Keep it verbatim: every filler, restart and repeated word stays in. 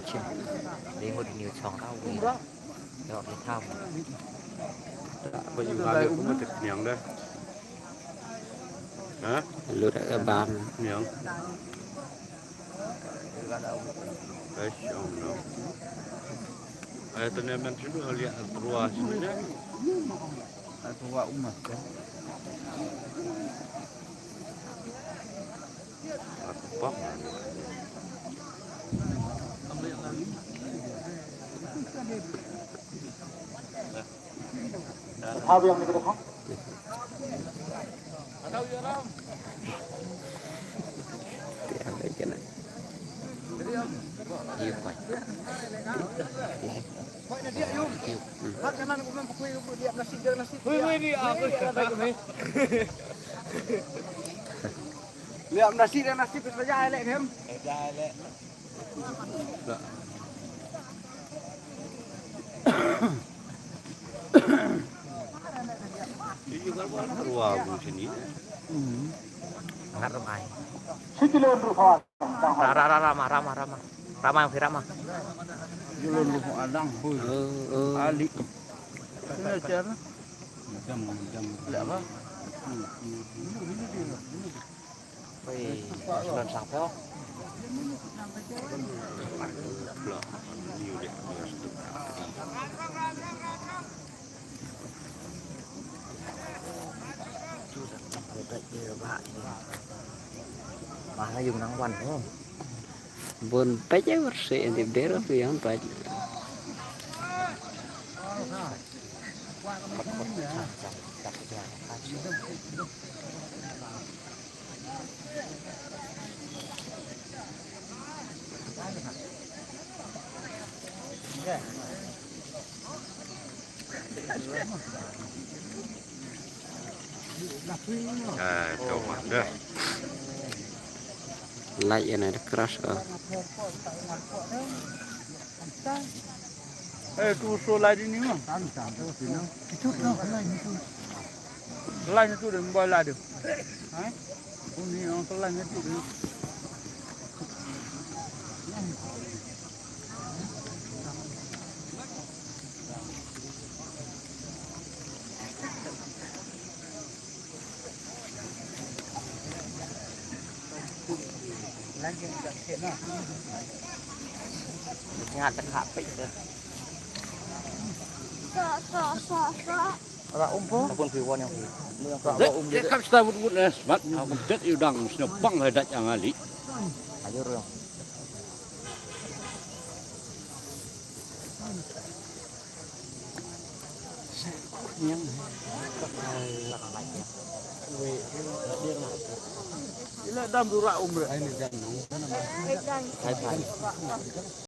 Shim. Dei ngut ïa u chong ka wi. Ïoh ri tham. Ba ïu ha le kumba te pniang da. Ha? Lut ka bam. Pniang. Ai shong no. Ai tene men shu liah trua sini da. Ai trua umat da. Liam nasi dan nasi pis baja elek hem. Ini juga ruang sini. Ngat rumai. Siti lo rupa. Ra ra ra rama rama rama. Rama yang rama. Julu lu adang hui. Ali. Sini cer. Macam macam. Lek apa? Hui, sunan sang pyo. Bun peit ïa bersih dip der tu yang peit. Ah, to mah dah. Light ïa na crash ah. Eh, tu so light ini mah. Itu tu light itu. Light itu dah mobile ada. Ha? Ini yang light itu dah. Nga ta kha peit de. Sa sa sa sa. Ra um po. Apun phi wan yang phi. Dek dek kap sta wut wut ne smat. Dek yu dang sne bang hai dek yang ali. Ayo ro. Ila dam dura umre. Ai ni dam. Ai dam.